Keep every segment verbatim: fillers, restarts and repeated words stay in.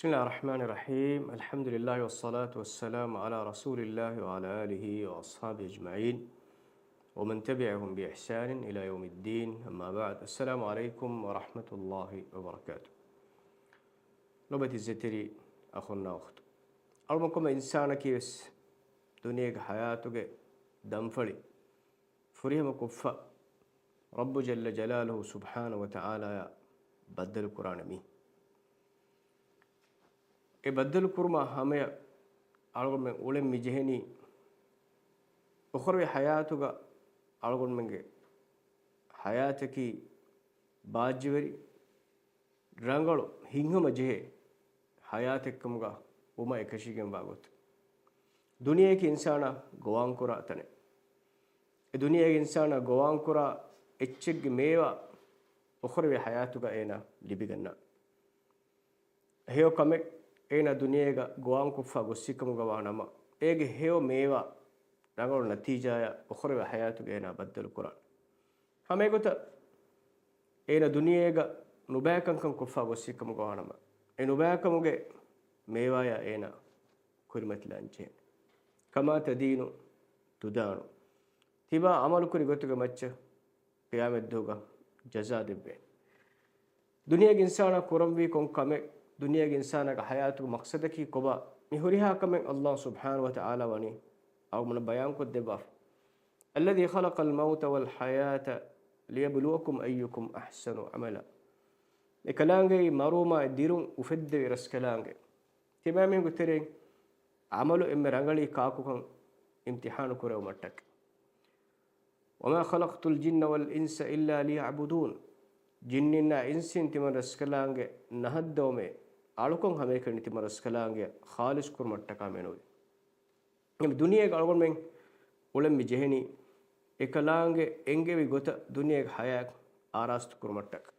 بسم الله الرحمن الرحيم. الحمد لله والصلاة والسلام على رسول الله وعلى آله وأصحابه أجمعين ومن تبعهم بإحسان إلى يوم الدين. أما بعد. السلام عليكم ورحمة الله وبركاته. ލޮބުވެތި އިއްޒަތްތެރި އަޚުންނާ އުޚްތުން. އަޅުގަނޑު ކޮންމެ އިންސާނަކީވެސް ދުނިޔޭގެ ޙަޔާތުގެ ދަންފަޅި ފުރިހަމަ ކޮށްފަ، ރައްބު ޖައްލަ ޖަލާލުހު ސުބްޙާނަހު ވަތަޢާލާއާ ބައްދަލު ކުރާނެ މީ. އެ ބައްދަލު ކުރުމާ ހަމަޔަށް އަޅުގަނޑުމެން އުޅެން މި ޖެހެނީ، އުޚްރަވީ ޙަޔާތުގަ އަޅުގަނޑުމެންގެ ޙަޔާތަކީ ބާއްޖަވެރި، ރަނގަޅު، ހިތްހަމަ ޖެހޭ ޙަޔާތެއްކަމުގަ ވުމަށް އެކަށީގެންވާ ގޮތުން. ދުނިޔެއަކީ އިންސާނާ ގޮވާންކުރާ ތަނެއް. އެ ދުނިޔޭގެ އިންސާނާ ގޮވާންކުރާ އެއްޗެއްގެ މޭވާ އުޚްރަވީ ޙަޔާތުގަ އޭނާ ލިބިގަންނާނެ. ހެޔޮ ކަމެއް އޭނާ ދުނިޔޭގަ ގޮވާންކޮށްފަ ގޮއްސިކަމުގަ ވާ ނަމަ، އޭގެ ހެޔޮ މޭވާ ރަނގަޅު ނަތީޖާއާ އުޚްރަވީ ޙަޔާތުގަ އޭނާ ބައްދަލު ކުރާނެ. ހަމަ އެގޮތަށް އޭނާ ދުނިޔޭގަ ނުބައިކަންކަން ކޮށްފަ ގޮއްސިކަމުގަ ވާ ނަމަ، އެ ނުބައިކަމުގެ މޭވާޔާ އޭނާ ކުރިމަތިލާން ޖެހޭނެ. كما تدين تدان. ތިބާ ޢަމަލުކުރި ގޮތުގެ މައްޗަށް ޤިޔާމަތްދުވަހުގަ ޖަޒާ ދެއްވޭނެ. ދުނިޔޭގެ އިންސާނާ ކުރަންވީ ކޮން ކަމެއް، ދުނިޔޭގެ އިންސާނާގެ ޙަޔާތުގެ މަޤްޞަދަކީ ކޮބާ، މި ހުރިހާ ކަމެއް ﷲ ސުބްޙާނަހު ވަތަޢާލާ ވަނީ އަޅުގަނޑަށް ބަޔާންކޮށްދެއްވާފަ. الذي خلق الموت والحياة ليبلوكم أيكم أحسن عملا. އެކަލާނގެއީ މަރުވުމާއި ދިރުން އުފެއްދެވި ރަސްކަލާނގެ، ތިބާމީހުންގެ ތެރެއިން ޢަމަލު އެންމެ ރަނގަޅީ ކާކުކަން އިމްތިޙާނު ކުރެވުމަށްޓަކައި. وما خلقت الجن والإنس إلا ليعبدون. ޖިންނިންނާ އިންސިން ތިމަން ރަސްކަލާނގެ ނަހައްދަވަމޭ، އަޅުކަން ހަމައެކަނި ތިމަން ރަސްކަލާނގެ ޚާލިޞް ކުރުމަށްޓަކާ މެނުވީ. މި ދުނިޔޭގަ އަޅުގަނޑުމެން އުޅެން މި ޖެހެނީ، އެކަލާނގެ އެންގެވި ގޮތަށް ދުނިޔޭގެ ޙަޔާތް އާރާސްތު ކުރުމަށްޓަކައި.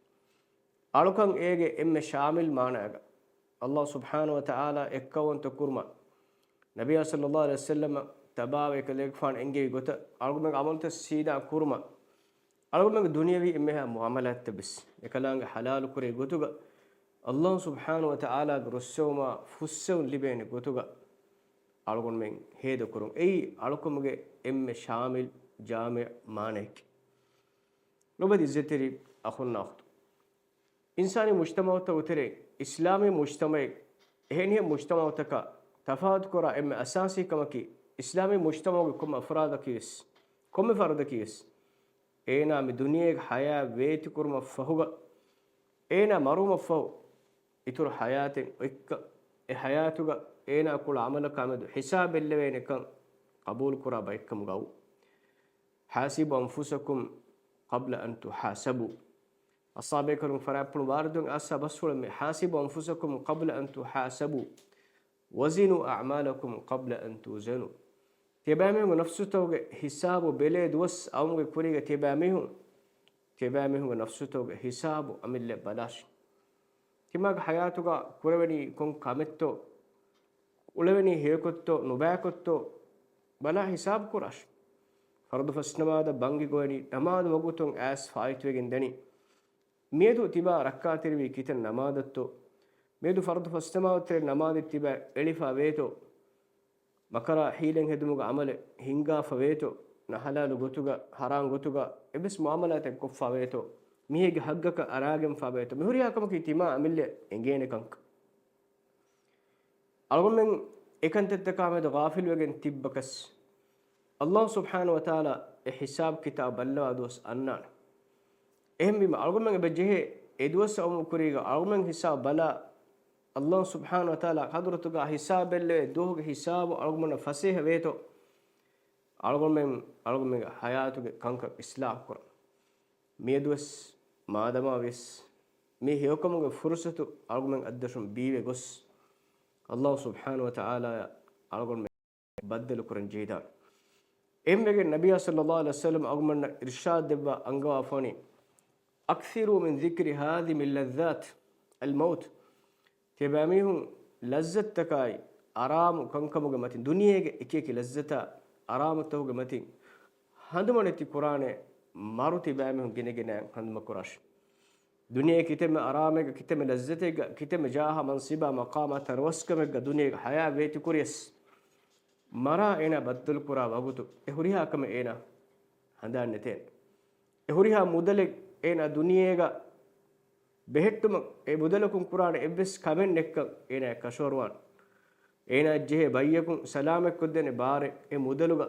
އަޅުކަން އޭގެ އެންމެ ޝާމިލް މާނައިގަ، ﷲ ސުބްޙާނަހު ވަތަޢާލާ އެއްކައުވަންތަ ކުރުމަށް، ނަބިއްޔާ ޞައްލައްލާހު ޢަލައިހި ވަސައްލަމަ ތަބާވެ ކަލޭގެފާނު އެންގެވި ގޮތަށް އަޅުގަނޑުމެންގެ ޢަމަލުތައް ސީދާ ކުރުމަށް، އަޅުގަނޑުމެންގެ ދުނިޔަވީ އެންމެހާ މުޢާމަލާތްތައް ވެސް އެކަލާނގެ ޙަލާލު ކުރޭ ގޮތުގަ، ﷲ ސުބްޙާނަހު ވަތަޢާލާގެ ރުއްސެވުމާ ފުއްސެވުން ލިބޭނެ ގޮތުގަ އަޅުގަނޑުމެން ހޭދަކުރުން. އެއީ އަޅުކަމުގެ އެންމެ ޝާމިލް ޖާމިޢު މާނައެކޭ. ލޮބުވެތި އިއްޒަތްތެރި އަޚުންނާ އުޚްތުން. އިންސާނީ މުޖްތަމަޢުތައް އުތެރޭ، އިސްލާމީ މުޖްތަމަޢެއް އެހެނިހެން މުޖްތަމަޢުތަކަށް ތަފާތުކުރާ އެންމެ އަސާސީ ކަމަކީ، އިސްލާމީ މުޖްތަމަޢުގެ ކޮންމެ އަފްރާދަކީވެސް، ކޮންމެ ފަރުދަކީވެސް، އޭނާ މި ދުނިޔޭގެ ޙަޔާތް ވޭތިކުރުމަށް ފަހުގަ، އޭނާ މަރުވުމަށްފަހު، އިތުރު ޙަޔާތެއް އޮތްކަން، އެ ޙަޔާތުގަ އޭނާ ކުޅަ ޢަމަލަކާމެދު ޙިސާބެއްލެވޭނެކަން ޤަބޫލުކުރާ ބައެއްކަމުގައު. حاسبوا أنفسكم قبل أن تحاسبوا. އަޞްޙާބޭކަލުން ފަރާތްޕުޅު ވާރިދުން އައްސާ ބަސްފުޅެއް މި، حاسبوا أنفسكم قبل أن تحاسبوا وزنوا أعمالكم قبل أن توزنوا. ތިޔަބައިމީހުންގެ ނަފްސުތަކުގެ ޙިސާބު ބެލޭ ދުވަސް އައުމުގެ ކުރީގަ ތިޔަބައިމީހުން، ތިޔަބައިމީހުންގެ ނަފްސުތަކުގެ ޙިސާބު އަމިއްލަ ބަލާށި. ތިމާގެ ޙަޔާތުގަ ކުރެވެނީ ކޮން ކަމެއްތޯ، އުޅެވެނީ ހެޔޮކޮށްތޯ ނުބައިކޮށްތޯ ބަލާ ޙިސާބު ކުރާށި. ފަރުޟު ފަސްނަމާދަށް ބަންގި ގޮވެނީ ނަމާދު ވަގުތުން އައިސް ފާއިތުވެގެން ދަނީ. މިއަދު ތިބާ ރައްކާތެރިވީ ކިތަން ނަމާދަށްތޯ؟ މިއަދު ފަރުޟު ފަސްނަމާދު ތެރޭ ނަމާދެއް ތިބާ އެޅިފާ ވޭތޯ؟ މަކަރާ ހީލަތް ހެދުމުގެ ޢަމަލެއް ހިންގާފަ ވޭތޯ؟ ނަހަލާލު ގޮތުގަ، ޙަރާން ގޮތުގަ އެއްވެސް މުޢާމަލާތެއް ކޮށްފާ ވޭތޯ؟ މީހެއްގެ ޙައްޤަކަށް އަރާގެންފާ ވޭތޯ؟ މި ހުރިހާ ކަމަކީ ތިމާ އަމިއްލަ އެނގޭނެ ކަންކަން. އަޅުގަނޑުމެން އެކަންތައްތަކާމެދު ޣާފިލުވެގެން ތިއްބަކަސް، ﷲ ސުބްޙާނަހު ވަތަޢާލާ އެ ޙިސާބު ކިތާބު ބައްލަވާ ދުވަސް އަންނާނެ. އެހެންވީމަ، އަޅުގަނޑުމެން އެބަ ޖެހޭ އެ ދުވަސް އައުމު ކުރީގަ އަޅުގަނޑުމެން ޙިސާބު ބަލާ، ﷲ ސުބްޙާނަހު ވަތަޢާލާ ޙަޟްރަތުގަ ޙިސާބެއްލެވޭ ދުވަހުގެ ޙިސާބު އަޅުގަނޑުމެންނަށް ފަސޭހަ ވޭތޯ؟ އަޅުގަނޑުމެން، އަޅުގަނޑުމެންގެ ޙަޔާތުގެ ކަންކަން އިޞްލާޙު ކުރަން. މިއަދުވެސް މާދަމާވިޔަސް މި ހެޔޮކަމުގެ ފުރުޞަތު އަޅުގަނޑުމެން އަތްދަށުން ބީވެ ގޮސް، ﷲ ސުބްޙާނަހު ވަތަޢާލާއަށް އަޅުގަނޑުމެން ބައްދަލު ކުރަން ޖެހިދާނެ. އެހެންވެގެން ނަބިއްޔާ ޞައްލައްލާހު ޢަލައިހި ވަސައްލަމަ އަޅުގަނޑުމެންނަށް އިރުޝާދު ދެއްވާ އަންގަވާފަވަނީ، أكثروا من ذكر هاذم لذات الموت. ތިޔަބައިމީހުން ލައްޒަތުތަކާއި އަރާމު ކަންކަމުގެ މަތިން، ދުނިޔޭގެ އެކިއެކި ލައްޒަތާ އަރާމުތަކުގެ މަތިން ހަނދުމަ ނެތި ކުރާނެ މަރު ތިބާމީހުން ގިނަގިނައިން ހަނދުމަ ކުރާށި. ދުނިޔޭގެ ކިތަންމެ އަރާމެއްގަ، ކިތަންމެ ލައްޒަތެއްގަ، ކިތަންމެ ޖާހާ މަންސިބާ މަޤާމާ ތަރަވަސްކަމެއްގަ ދުނިޔޭގެ ޙަޔާތް ވޭތުކުރިޔަސް، މަރާ އޭނާ ބައްދަލުކުރާ ވަގުތު އެ ހުރިހާ ކަމެއް އޭނާ ހަނދާން ނެތޭނެ. އެ ހުރިހާ މުދަލެއް އޭނާ ދުނިޔޭގަ ބެހެއްޓުމަށް އެ މުދަލަކުން ކުރާނެ އެއްވެސް ކަމެއް ނެއްކަން އޭނާ ކަށަވަރުވާނެ. އޭނާއަށް ޖެހޭ ބައްޔަކުން ސަލާމަތްކޮށްދޭނެ ބާރެއް އެ މުދަލުގަ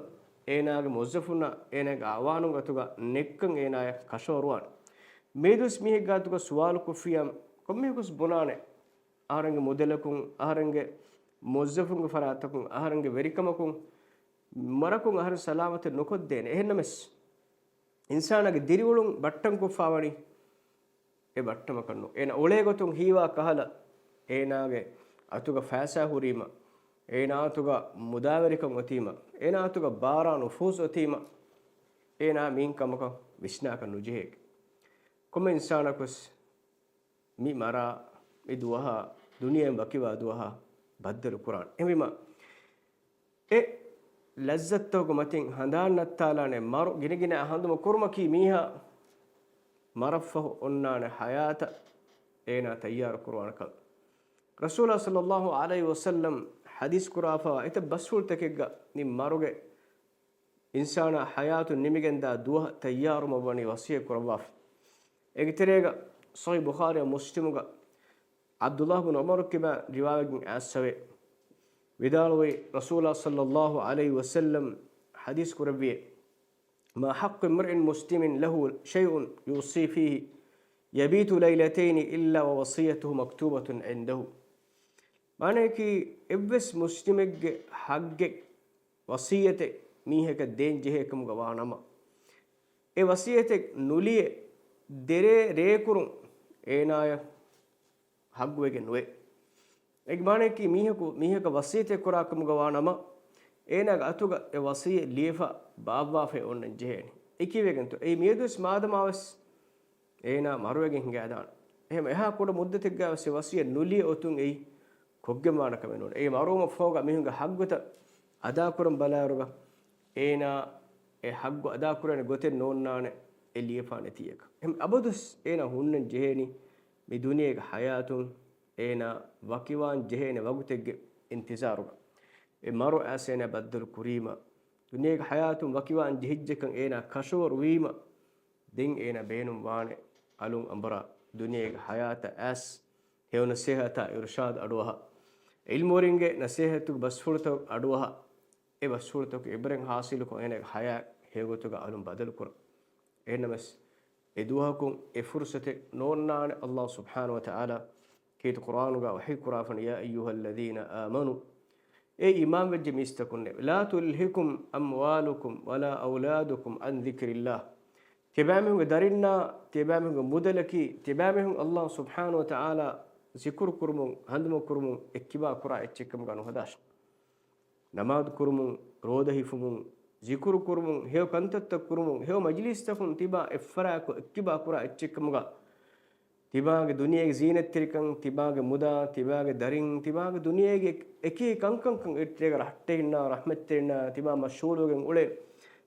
އޭނާގެ މުވައްޒަފުންނާ އޭނާގެ އަޢުވާނުން އަތުގަ ނެއްކަން އޭނާޔަށް ކަށަވަރުވާނެ. މިއަދުވެސް މީހެއްގެ ގާތުގަ ސުވާލު ކޮށްފިއްޔާ ކޮންމެހެކުސް ބުނާނެ، އަހަރެންގެ މުދަލަކުން، އަހަރެންގެ މުވައްޒަފުންގެ ފަރާތަކުން، އަހަރެންގެ ވެރިކަމަކުން، މަރަކުން އަހަރެން ސަލާމަތެއް ނުކޮށްދޭނެ. އެހެންނަމަސް، އިންސާނާގެ ދިރިއުޅުން ބައްޓަންކޮށްފާވަނީ އެ ބައްޓަމަކަށް ނޫން. އޭނަ އުޅޭގޮތުން ހީވާ ކަހަލަ، އޭނާގެ އަތުގަ ފައިސާ ހުރީމަ، އޭނާ އަތުގަ މުދާވެރިކަން އޮތީމަ، އޭނާ އަތުގަ ބާރާ ނުފޫޒު އޮތީމަ، އޭނާ މިއިން ކަމަކަށް ވިސްނާކަށް ނުޖެހޭ. ކޮންމެ އިންސާނަކުސް މި މަރާ، މި ދުވަހާ، ދުނިޔެއިން ވަކިވާ ދުވަހާ ބައްދަލު ކުރާނެ. އެހެންވީމަ، އެ ލައްޒަތްތަކުގެ މަތިން ހަނދާން ނައްތާލާނެ މަރު ގިނަގިނަ ހަނދުމަ ކުރުމަކީ މީހާ މަރަށްފަހު އޮންނާނެ ޙަޔާތަށް އޭނާ ތައްޔާރު ކުރުވާނެ ކަމެއް. ރަސޫލާ ޞައްލައްލާހު ޢަލައިހި ވަސައްލަމް ޙަދީޘް ކުރާފައިވާ އެތައް ބަސްފުޅުތަކެއްގަ މި މަރުގެ އިންސާނާ ޙަޔާތުން ނިމިގެންދާ ދުވަހަށް ތައްޔާރުވުމަށް ވަނީ ވަޞިއްޔަތް ކުރައްވާފަ. އޭގެ ތެރޭގަ ޞަޙީޙު ބުޚާރީ މުސްލިމުގަ ޢަބްދުﷲ ބިން ޢުމަރު ކިބާ ރިވާވެގެން އައިސްފަވޭ. ވިދާޅުވީ، ރަސޫލާ ޞައްލައްލާހު ޢަލައިހި ވަސައްލަމް ޙަދީޘް ކުރެއްވިއޭ، ما حق امرئ مسلم له شيء يوصي فيه يبيت ليلتين إلا ووصيته مكتوبة عنده. މާނަޔަކީ، އެއްވެސް މުސްލިމެއްގެ ޙައްޤެއް، ވަޞިއްޔަތެއް މީހަކަށް ދޭން ޖެހޭ ކަމުގަ ވާ ނަމަ، އެ ވަޞިއްޔަތެއް ނުލިޔެ ދެރޭ ރޭކުރުން އޭނާޔަށް ޙައްޤުވެގެން ނުވޭ. އޭގެ މާނަޔަކީ، މީހަކު މީހަކަށް ވަޞިއްޔަތެއް ކުރާ ކަމުގަ ވާ ނަމަ، އޭނާގެ އަތުގަ އެ ވަޞިއްޔަތް ލިޔެފަ ބާއްވާފައި އޮންނަން ޖެހޭނެ. އެކީވެގެންތޯ؟ އެއީ މިއަދުވެސް މާދަމާވެސް އޭނާ މަރުވެގެން ހިނގައިދާނެ. އެހެން އެހާ ކުޑަ މުއްދަތެއްގަވެސް އެ ވަޞިއްޔަތް ނުލިޔެ އޮތުން އެއީ ކޮށްގެންވާނެ ކަމެއް ނޫން. އެއީ މަރުވުމަށްފަހުގަ މީހުންގެ ޙައްޤުތައް އަދާކުރަން ބަލާއިރުގަ، އޭނާ އެ ޙައްޤު އަދާކުރޭނެ ގޮތެއް ނޯންނާނެ އެ ލިޔެފާ ނެތީއަކަށް. އެހެން އަބަދުސް އޭނާ ހުންނަން ޖެހޭނީ މި ދުނިޔޭގެ ޙަޔާތުން އޭނާ ވަކިވާން ޖެހޭނެ ވަގުތެއްގެ އިންތިޒާރުގަ. އެ މަރު އައިސް އޭނާ ބައްދަލު ކުރީމަ، ދުނިޔޭގެ ޙަޔާތުން ވަކިވާން ޖެހިއްޖެކަން އޭނާ ކަށަވަރު ވީމަ، ދެން އޭނާ ބޭނުން ވާނެ އަލުން އަނބުރާ ދުނިޔޭގެ ޙަޔާތަށް އައިސް، ހެޔޮ ނަސޭހަތާ އިރުޝާދު އަޑުއަހާ، ޢިލްމުވެރިންގެ ނަސޭހަތުގެ ބަސްފުޅުތައް އަޑުއަހާ، އެ ބަސްފުޅުތަކު އިބްރަތް ޙާޞިލުކޮށް އޭނާގެ ޙަޔާތް ހެޔޮގޮތުގަ އަލުން ބަދަލުކުރަން. އެހެންނަމަސް، އެ ދުވަހަކުން އެ ފުރުޞަތެއް ނޯންނާނެ. ﷲ ސުބްޙާނަހޫ ވަތަޢާލާ ކީރިތި ޤުރްއާނުގަ ވަޙީ ކުރާފަނި، يا أيها الذين آمنوا، އޭ އީމާންވެއްޖެ މީސްތަކުންނޭ، لا تلهكم أموالكم ولا أولادكم عن ذكر الله. ތިބާމީހުންގެ ދަރިންނާ، ތިބާމީހުންގެ މުދަލަކީ، ތިބާމީހުން ﷲ ސުބްޙާނަހޫ ވަތަޢާލާ ޒިކުރު ކުރުމުން، ހަނދުމަ ކުރުމުން އެއްކިބާ ކުރާ އެއްޗެއްކަމުގަ ނުހަދާށި. ނަމާދު ކުރުމުން، ރޯދަ ހިފުމުން، ޒިކުރު ކުރުމުން، ހެޔޮ ކަންތައްތައް ކުރުމުން، ހެޔޮ މަޖިލީސްތަކުން ތިބާ އެއްފަރާތްކޮށް އެއްކިބާ ކުރާ އެއްޗެއްކަމުގަ، ތިބާގެ ދުނިޔޭގެ ޒީނަތްތެރިކަން، ތިބާގެ މުދާ، ތިބާގެ ދަރިން، ތިބާގެ ދުނިޔޭގެ އެކި ކަންކަންކަން އެއްޗެއްގަ ރައްޓެހިންނާ، ރަޙްމަތްތެރިންނާ، ތިބާ މަޝްޣޫލުވެގެން އުޅޭ،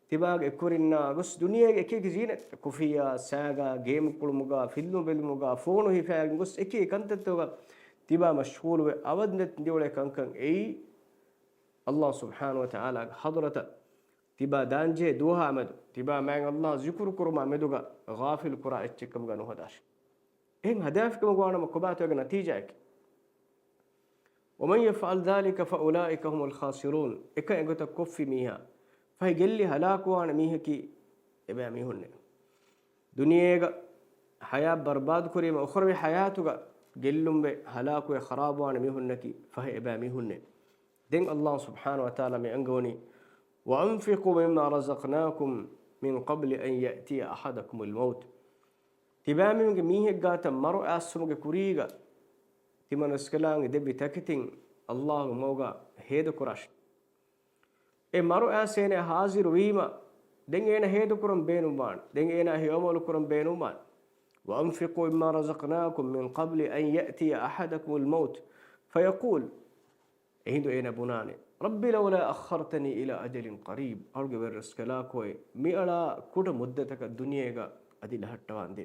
ތިބާގެ އެކުވެރިންނާ ގޮސް ދުނިޔޭގެ އެކި އެކި ޒީނަތް، ކުފިއްޔާ، ސާގާ، ގޭމް ކުޅުމުގަ، ފިލްމު ބެލުމުގަ، ފޯނު ހިފައިގެން ގޮސް އެކި އެކި ކަންތައްތަކުގަ ތިބާ މަޝްޣޫލުވެ އަވަދިން ދިއުޅޭ ކަންކަން އެއީ، ﷲ ސުބްޙާނަހޫ ވަތަޢާލާގެ ޙަޟްރަތަށް ތިބާ ދާންޖެހޭ ދުވަހާ މެދު، ތިބާ މާތް ﷲ ޒިކުރު ކުރުމާ މެދުގަ ޣާފިލު ކުރާ އެއްޗެއްކަމުގަ ނުހަދާށި. އެހެން ހަދާފިކަމުގަ ވާނަމަ ކޮބާތޯ އޭގެ ނަތީޖާއަކީ؟ ومن يفعل ذلك فأولئك هم الخاسرون. އެކަން އެގޮތަށް ކޮށްފި މީހާ، ފަހި ގެއްލި ހަލާކުވާނެ މީހަކީ އެބައިމީހުންނޭ. ދުނިޔޭގަ ޙަޔާތް ބަރުބާދުކުރީމަ، އުޚްރަވީ ޙަޔާތުގަ ގެއްލުންވެ ހަލާކުވެ ޚަރާބުވާނެ މީހުންނަކީ ފަހެ އެބައިމީހުންނޭ. ދެން ﷲ ސުބްޙާނަހޫ ވަތަޢާލާ މި އަންގަވަނީ، وأنفقوا مما رزقناكم من قبل أن يأتي أحدكم الموت. ތިބާމީހުންގެ މީހެއްގާތަށް މަރު އައިސްފުމުގެ ކުރީގަ ތިމަން ރަސްކަލާނގެ ދެއްވި ތަކެތިން ﷲގެ މަގުގަ ހޭދަކުރާށި. އެ މަރު އައިސް އޭނަ ހާޒިރު ވީމަ، ދެން އޭނަ ހޭދަކުރަން ބޭނުންވާނެ. ދެން އޭނަ ހެޔޮ ޢަމަލު ކުރަން ބޭނުންވާނެ. وأنفقوا مما رزقناكم من قبل أن يأتي أحدكم الموت فيقول، އެހިނދު އޭނަ ބުނާނެ، رب لولا أخرتني إلى أجل قريب، އަޅުގެ ވެރިރަސްކަލާކޯއެ، މިއަޅާ ކުޑަ މުއްދަތަކަށް ދުނިޔޭގަ އަދި ލަހައްޓަވާނދޭ.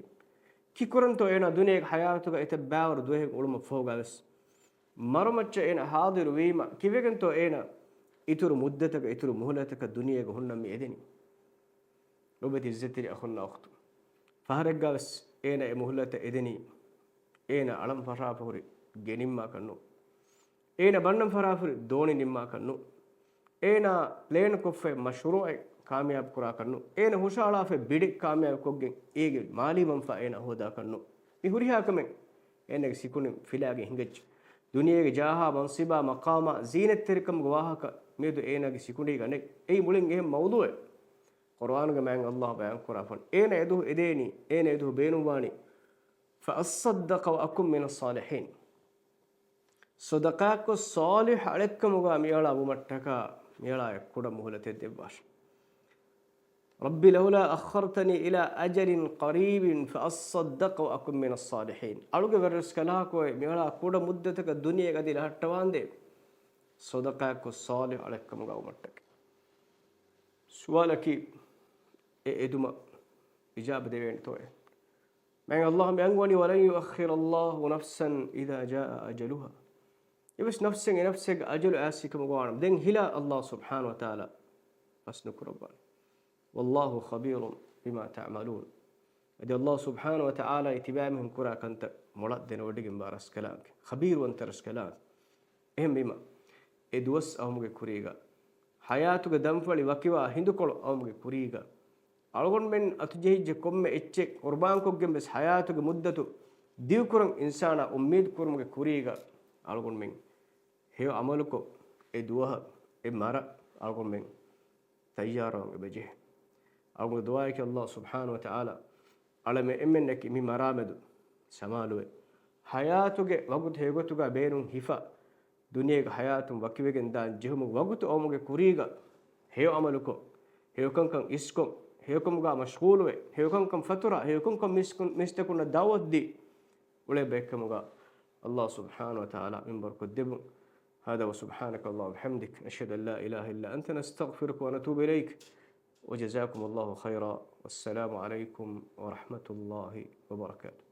ކިކުރަންތޯ އޭނާ ދުނިޔޭގެ ޙަޔާތުގަ އެތައް ބައިވަރު ދުވަހެއް އުޅުމަށްފަހުގަވެސް؟ މަރުމައްޗަށް އޭނާ ޙާޟިރު ވީމަ ކިވެގެންތޯ އޭނާ އިތުރު މުއްދަތަކަށް، އިތުރު މުހުލަތަކަށް ދުނިޔޭގަ ހުންނަން މި އެދެނީ؟ ލޮބުވެތި އިއްޒަތްތެރި އަޚުންނާ އުޚްތުން، ފަހަރެއްގަވެސް އޭނާ އެ މުހުލަތަށް އެދެނީ އޭނާ އަޅަން ފަށާފަ ހުރި ގެ ނިންމާކަށް ނޫން. އޭނާ ބަންނަން ފަށާފަ ހުރި ދޯނި ނިންމާކަށް ނޫން. އޭނާ ޕްލޭން ކޮށްފައި މަޝްރޫޢެއް ކާމިޔާބު ކުރާކަށް ނޫން. އޭނާ ހުށަހަޅާފައި ބިޑެއް ކާމިޔާބު ކޮށްގެން އޭގެ މާލީ މަންފާ އޭނާ ހޯދާކަށް ނޫން. މި ހުރިހާ ކަމެއް އޭނާގެ ސިކުނޑިން ފިލާގެން ހިނގައްޖެ. ދުނިޔޭގެ ޖާހާ، މަންސިބާ، މަޤާމާ، ޒީނަތްތެރިކަމުގެ ވާހަކަ މިއަދު އޭނާގެ ސިކުނޑީގަ ނެތް. އެއީ މުޅިން އެހެން މައުޟޫޢެއް. ޤުރްއާނުގެ މާތް ﷲ ބަޔާން ކުރާފަން، އޭނަ އެދުވަހު އެދޭނީ، އޭނަ އެދުވަހު ބޭނުންވާނީ، فأصدق وأكن من الصالحين. ޞަދަޤާތްކޮށް ޞާލިޙު އަޅެއްކަމުގަ މިއަޅާ ވުމަށްޓަކާ މިއަޅާއަށް ކުޑަ މުހުލަތެއް ދެއްވާށި. رب لولا أخرتني إلى أجل قريب فأصدق وأكن من الصالحين. އަޅުގެ ވެރިރަސްކަލާކޯއެ، މިއަޅާ ކުޑަ މުއްދަތަކަށް ދުނިޔެ އަދި ލަހައްޓަވާނދޭ، ޞަދަޤާތްކޮށް ޞާލިޙު އަޅެއްކަމުގަ ވުމަށްޓަކާ. ސުވާލަކީ، އެ އެދުމަށް އިޖާބަ ދެވޭނެތޯއޭ؟ މާތް ﷲ ބަޔާން ކުރަނީ، ولن يؤخر الله نفسا إذا جاء أجلها. އެވެސް ނަފްސެއް އެ ނަފްސެއްގެ އަޖަލު އައިސް ކަމުގަ ވާނަމަ، ދެން ހިލާ ﷲ ސުބްޙާނަހޫ ވަތަޢާލާ ބަސް ނުކުރައްވާނެ. والله خبير بما تعملون. އަދި ﷲ ސުބްޙާނަހޫ ވަތަޢާލާ ތިބާމީހުން ކުރާ ކަންތައް މޮޅަށް ދެނެވޮޑިގެންވާ ރަސްކަލާނގެ، ޚަބީރުވަންތަ ރަސްކަލާނގެ. އެހެންވީމަ، އެ ދުވަސް އައުމުގެ ކުރީގަ، ޙަޔާތުގެ ދަންފަޅި ވަކިވާ ހިނދުކޮޅު އައުމުގެ ކުރީގަ، އަޅުގަނޑުމެން އަތުޖެހިއްޖެ ކޮންމެ އެއްޗެއް ޤުރްބާންކޮށްގެން ވެސް ޙަޔާތުގެ މުއްދަތު ދިގުކުރަން އިންސާނާ އުއްމީދު ކުރުމުގެ ކުރީގަ، އަޅުގަނޑުމެން ހެޔޮ ޢަމަލުކޮށް، އެ ދުވަހަށް، އެ މަރަށް އަޅުގަނޑުމެން ތައްޔާރުވާން އެބަޖެހޭ. އަޅުގަނޑު ދުޢާއަކީ ﷲ ސުބްޙާނަހޫ ވަތަޢާލާ އަޅަމެ އެންމެންނަކީ މި މަރާމެދު ސަމާލުވެ، ޙަޔާތުގެ ވަގުތު ހެޔޮގޮތުގަ ބޭނުން ހިފާ، ދުނިޔޭގެ ޙަޔާތުން ވަކިވެގެން ދާން ޖެހުމުގެ ވަގުތު އައުމުގެ ކުރީގަ، ހެޔޮ ޢަމަލުކޮށް، ހެޔޮކަންކަން އިސްކޮށް، ހެޔޮކަމުގަ މަޝްޣޫލުވެ، ހެޔޮކަންކަން ފަތުރާ، ހެޔޮކަންކަން މީސްކުން-، މީސްތަކުންނަށް ދަޢުވަތުދީ، އުޅޭ ބައެއްކަމުގަ ﷲ ސުބްޙާނަހޫ ވަތަޢާލާ މިން ބަރަކަތްދެއްވުން. هذا وسبحانك اللهم وبحمدك، نشهد أن لا إله إلا أنت، نستغفرك ونتوب إليك. وجزاكم الله خيرا، والسلام عليكم ورحمة الله وبركاته.